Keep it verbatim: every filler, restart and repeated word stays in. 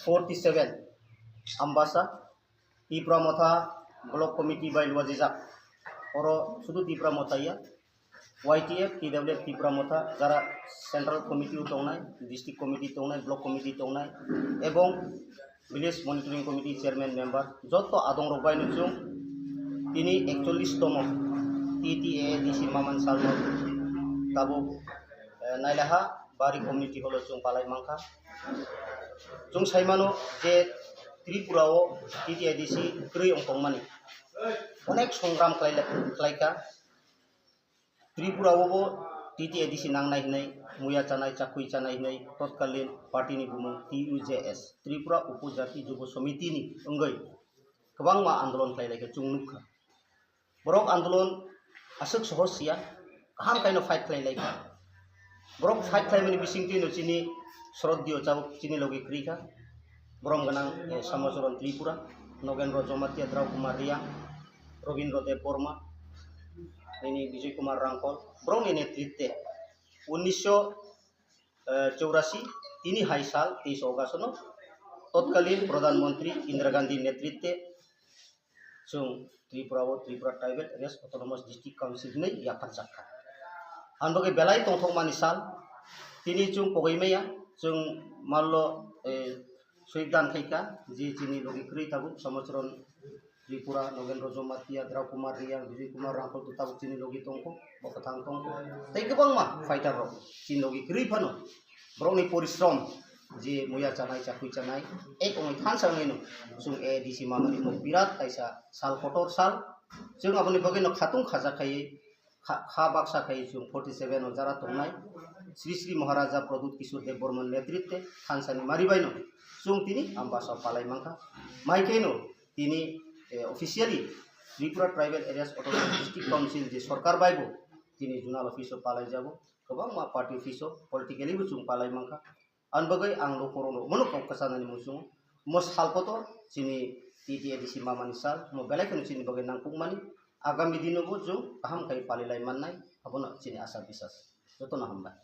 forty seven Ambasa, Tipra Motha Block Committee bai luajijak. Oro sudu Tipra Motha ya, Y T F, T W F Tipra Motha, jara Central Committee o tongnai, District Committee tongnai, Block Committee tongnai, ebong Village Monitoring Committee Chairman member, joto adong rok bai no chwng tini ekchollish tomo T T A A D C Maman Salno tabuk, eh, nailaha Bari Community Hall o chwng palai mankha. Chwng sai mano je Tripura o T T A A D C kwrwi wng tongmani onek songram khlai, khlaikha. Tripura o bo T T A D C nangnai hinwi muya chanai, chakui chanai hinwi totkalin party ni bumung T U J S, Tripura Upojati Jubo Samiti ni wngwi kwbangma andolon khlai laikha, chwng nukha. Borok andolon aswk sohor siya, kaham kaino fight khlai laikha. Borok fight khlaimani bisingtwi no chini sroddhiyo chabuk chini logi kwrwi kha. Borom gwnang, eh, Samocharan Tripura, Nogendra Jamatia, Drau Kumar Reang, Robindra Debbarma, nini Bijoy Kumar Rangkhol, borokni netritwe unnisho chorasi tini hai sal teis August no totkalin Pradhan Mantri Indira Gandhi netritwe chwng Tripura o Tripura Tribal Areas Autonomous District Council hinwi yapharjak kha. Ang bagwi belai tongthokmani sal, tini chwng pogwi maya, chwng mallo, eh, soidan khaikha je chini logi kwrwi tabuk Samocharan Tripura, Nogendra Jamatia, Drau Kumar Reang, Bijoy Kumar Rangkhol to tabuk chini logi tongkho, bo kwthang tongkho. Tei kwbangma fighter rok chini logi kwrwi phano borokni porishrom je muya chanai, chakui chanai, ek ongwi thansa wngwi no chwng A D C mamani mo birat kaisa sal kotor sal. Chwng aboni bagwi no khatung khaja khaiwi kha, kha baksa khai chwng forty seven o jara tongnai Sri Sri Maharaja Pradyut Kishore Debbarma netritwe thansani mari bai no chwng tini Ambasa o palai mankha. Mai khe no tini, eh, officially Tripura Tribal Areas Autonomous District Council je sorkar bai bo tini zonal office o palai jago, kwbangma party office o politically bo chwng palai mankha. Ang bagwi ang lukurokno omono kok kwchanani muchungo. Mo sal kotor chini T T A D C mamani sal, mo belai kheno chini bagwi nangkukmani. Agami dino bo chwng kaham khai palilai mannai, abono chini asa bisas. Jotono hambai.